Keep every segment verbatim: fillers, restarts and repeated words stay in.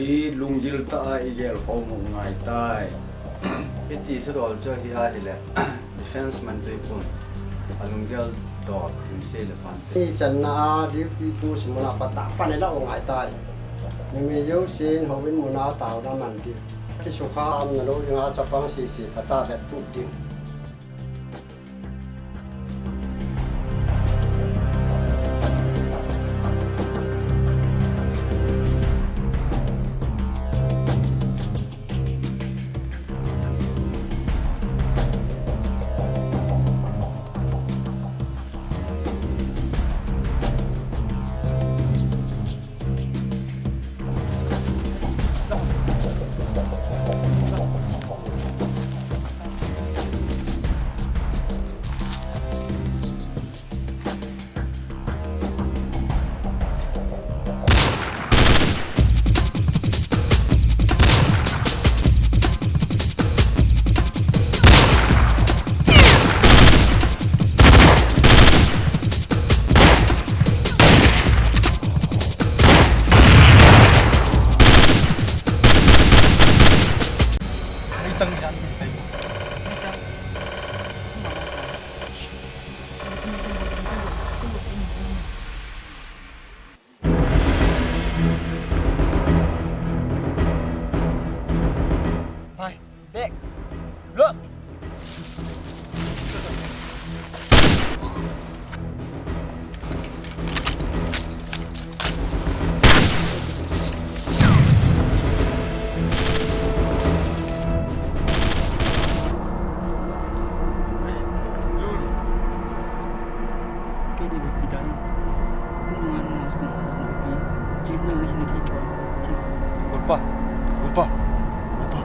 Ilunggil tah a igel khom u ngai tai. Hiti thudol chu hi ahile, Defense Mantri pun alunggel dol in sei le phan. Ichanna a duty post muna phatah a pan ilah u ngai tai. Numei jousen houin muna taona man ding. Kisukha umna lou dinga chapang sese phatah a vettup ding. Bhai, back. Look. Kei ni pi dai. Nunga nunga sukung nunga pi. Chin nang ni ni ti to. Chin. Golpa. Golpa. Golpa.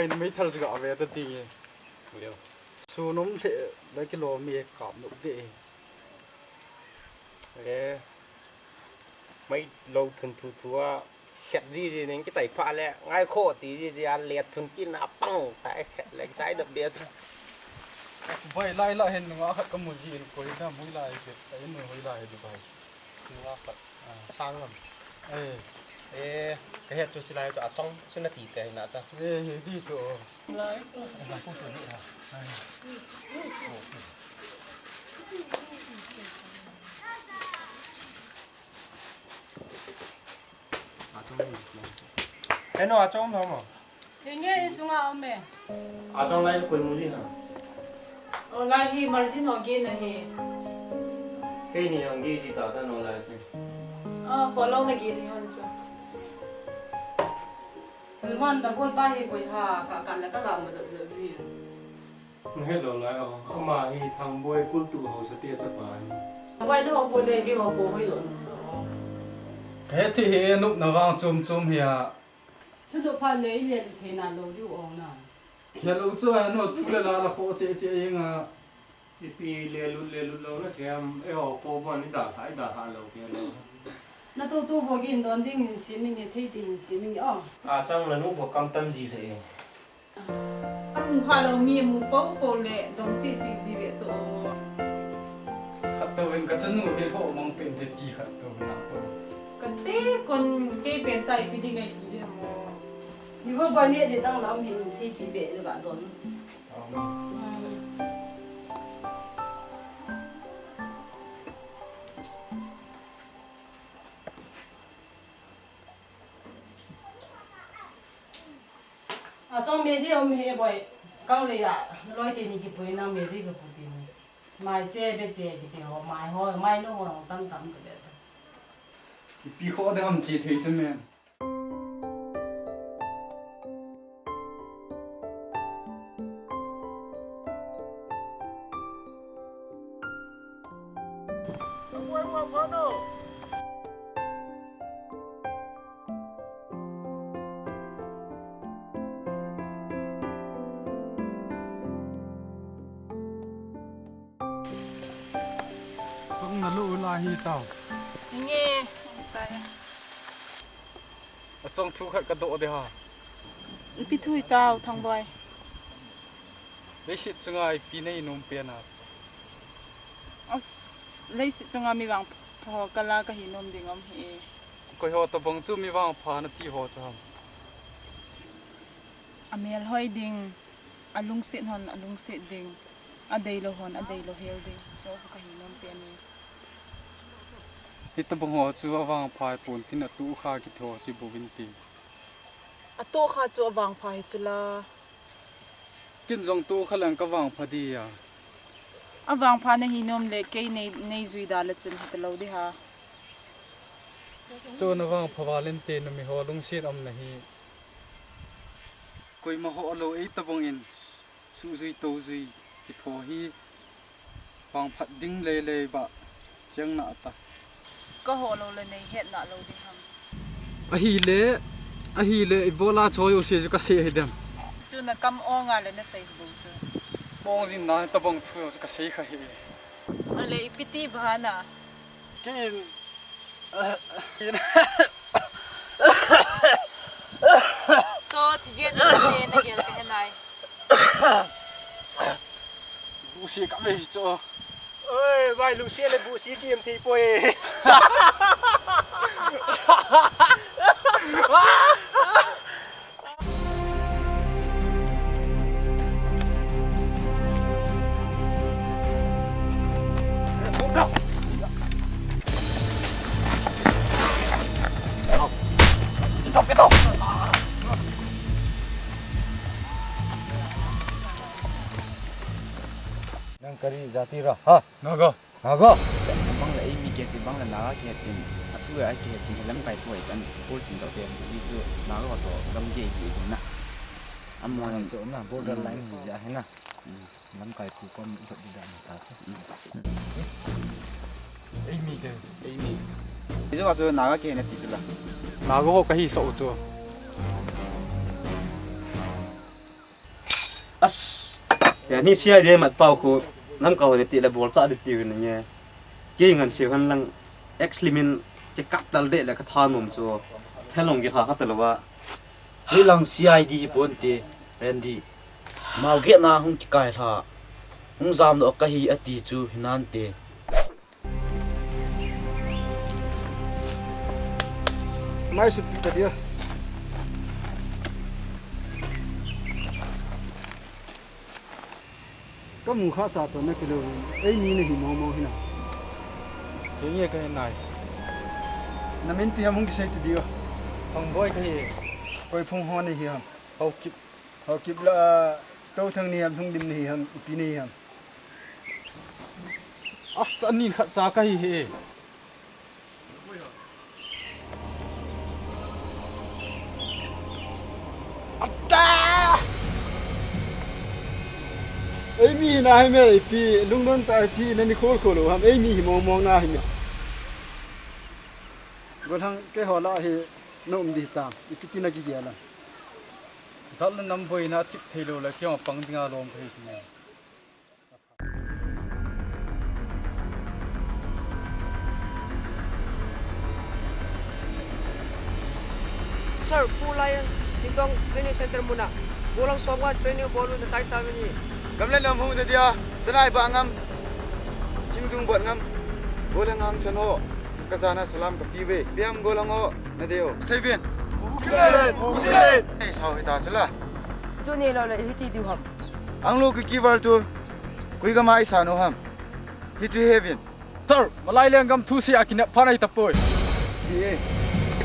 Meithal chu ga ve ta ti nge. Leo. Sun um le, la kilo mi kap nu de. Le. Mai lo thun thu thu a, khet ji ji ning kichai pha le, ngai kho ti ji ji a, le thun kin a pang ta khet le, kichai da be chu. As bai lai la hin nunga khat ka mu ji in koi na mui lai ke, ai nu hoi lai du bai. Nunga khat. Sang lam. Eh. Eh, ka het chu silai chu a chong, chu na ti te na ta. Eh, he di chu. Lai. Na ku chu ni ha. Eno, achong no mo. Inge, isunga ome. Achong lai koi mu li ha. O lai hi margin ho ge na he. Kei ni ang ge ji ta ta no lai se. A, follow na ge di hon so. Salman da gol pa he koi ha, ka kan la ka ga ma zap zap di. Hello, lai o. Ama hi Thangboi kultu hausa te chapa hi. Thangboi na ho po le, ke ho po hoi lo. He thi he nup na vang chum chum hi a. Thu do pha le, le the na lo diu ong na. Hello, chu a no thu le la la kho che che ing a. Ipi le lut le lut lo na siam, e ho po bon i da tha, i da tha lo ke lo. Na tu tu vo gin don ding in si ming e, thei ding in si ming e, o. A chang la nu vo kam tam ji le e. A mu kha lo mi mu po po le dong chi chi ji ve to. Khat to ven ka chanu he ho mang pen te ti khat to na po. Ka te kon ke pen tai pi ding ai ti de mo. Ni vo ba ne de dang lam hin thei ti ve ga don. Amen. A chong me di om he boi. Kang le ya, loi te ni kipui na me di ka pu ti ni. Mai che be che ki ti ho, mai ho, mai no ho tam tam ka be ta. Ipi kho de ham chi thei se men. Chong na lu la hi tao. Nge, tai. A chong thu khat ka do de ha. Ipi thu i tao, Thangboi. Leiset chunga ipi nei nom pen a. As, leiset chunga mi vangpha ho kala ka hi nom ding om hi. Koi ho tabang chu mi vangpha na ti ho chu ham. A mel hoi ding. A lungset hon a lungset ding, a deilou hon a deilou hel ding, chu ka hi nom pen e. Hitabang ho chu a vangpha pon tin a tu kha kiti ho si buvin ti. A tu kha chu a vangpha hi chu la. Kin jong tu kha lang ka vangpha di a. A vangpha na hi nom le kei nei, nei jui da le chun hita lou di ha. Chu na vangpha valen te na mi ho lungset om na hi. Koima ho lou ei tabang in, sujui toujui, kitho hi, vangphat ding lei lei ba, chiang na ta. Ka ho lou le nei het na lou ding ham. Ahile, ahile, ibola choi u se ju ka se hi dem. Chu na kam ong a le na sei bu chu. Mong jin na tabang thu chu ka sei kha hi. Ale ipi ti ba na. Kin. Cho, thigel na, na gel ka he nai. Busi ka ve cho. Oi, vai lungsi le busi kim thei poi. Nang kari jati ra, ha? Naga. Naga. Bang le eimi kiti bang le Naga kiti. Athu a kihet chin lamkai poi kan pol chin jao te. Ji chu Naga to lam ge ki na. Amon chu na border line hi ja he na. Lamkai pu kom dot di da na ta se. Eimi ke. Eimi. Ijo aso Naga ke na ti chu la. Naga ho ka hi so chu. As, ya ni C I D mat pau khu, nam kau ni ti le bol cha di ti ni nge. Kei ngan siu han lang, ex limin, ke kap tal de le ka tha nom chu, thelong ki tha kha talo wa. Hei lang C I D hi pon te, Randy. Mau ge na hung ki kai hla. Hung jam lo ka hi a ti chu hinan te. Mai su pi ta dia. Ka mu kha sa to na kilo. Ei mi na hi mo mo hi na. Ke nge ka hi nai. Na min pi ham hung ki sei ti dia. Thang boi ka hi. Koi phung ho ni hi ham. Hau kip. Hau kip la, to thang ni ham, thung dim ni ham, ipi ni ham. As, anin khat cha ka hi he. Ata! Ei mi hi na hi me, ipi lungdon ta chi na ni khol khol ham, ei mi hi mong mong na hi me. Golang ke ho la hi nom di ta, ipi ti na ki gela. Jat le nam boina thip thei lo le, kei pang dinga lom thei si. Sir, Pu Lion, Dingdong Training Center muna. Golang som ngan training bol u na chai ta ni. Gam le nam hu na dia, chanai ba ngam. Thingjung bot ngam. Golang ang chan ho. Ka jana salam ka pi ve. Piam Golang o, na deo. Seven. Bukit. Bukit. Ei, sao hita chala. Chu ni lo le hiti diu ham. Ang lo ki kivar tu. Kui ka mai sa no ham. Hi chu heaven. Sir, malai leng gam thu sia kinep pha nai tapoi. Ti e.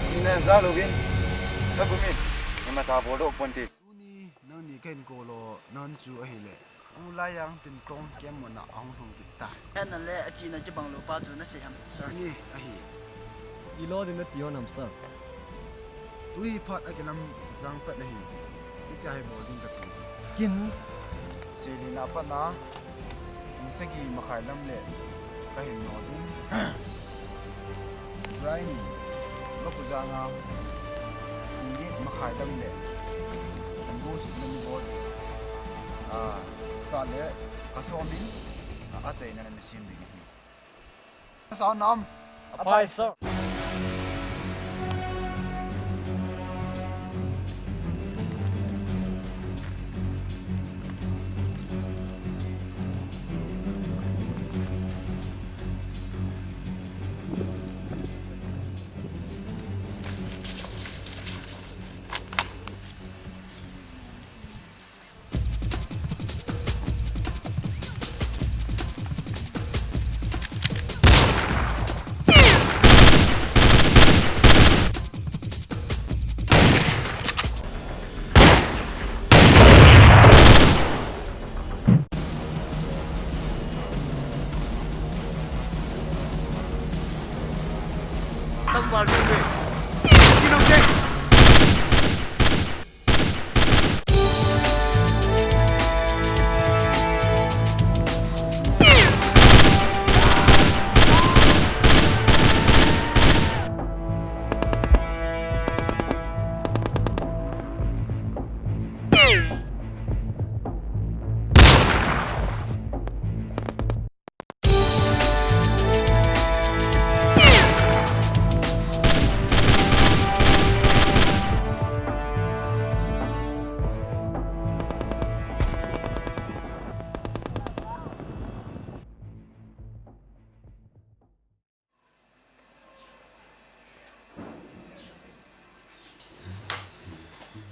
China za lo vin. Tha gumin. Ima cha bol do pon ti. Tuni nangni ka hin call u, nang chu ahile. U Laijang Dingdong camp muna ahung lhung kit ta. Ana le achina kibang lo pa chu na sei ham, sir? Ni ahi. I lo din na ti ho nam, sir? Tui phat a kilam jang pat ahi. Itia hi bol ding ka ti. Kin. Seilin a pat na. Pung sagi makhai lam le. Ka hin no ding. Brian in, va ku janga, pung get makhai lam le, ambush lam bol ding. Ah, ta le, ka som in, ah, achaina na sim ding hi. Sa nam. Apai, sir.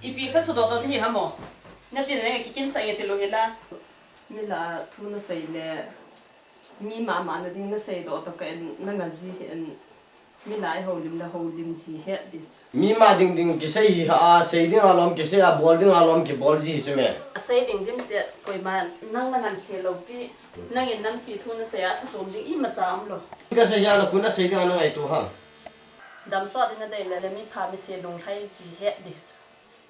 Ipi kha sudoh ton hi hamo. Na chin ne kikin sa nge ti lo hila. Mi la thu na sei le. Mi mama na ding na sei doh to ka en na nga ji hi en. Mi lai ho lim la ho lim ji he di. Mi ma ding ding kisei hi ha, sei ding alom kisei a, bol ding alom kibol ji chu me. A sei ding dim se koima nang na ngan se lo pi. Nangin nampi thu na sei a, thu chom ding imacha um lo. Ka sei a, na kun a sei ding a na ngaito ham. Damsot ding na dei le, le mi pha mi se lunglhai ji he di.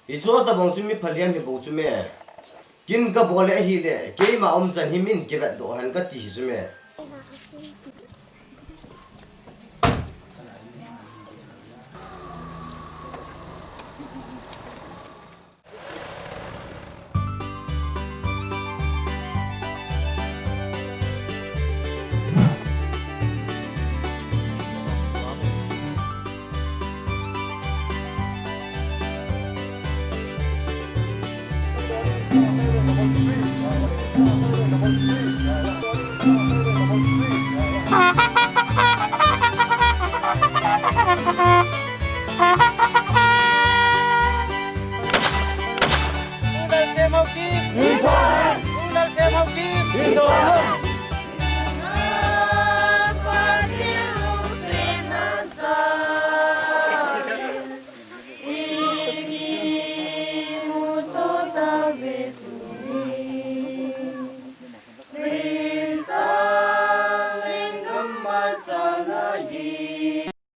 Hichu tabang chu mi phaliam hi bou chu me. Kin ka bol le ahile, keima umchan hi min kivetdoh hen kati hi chu me.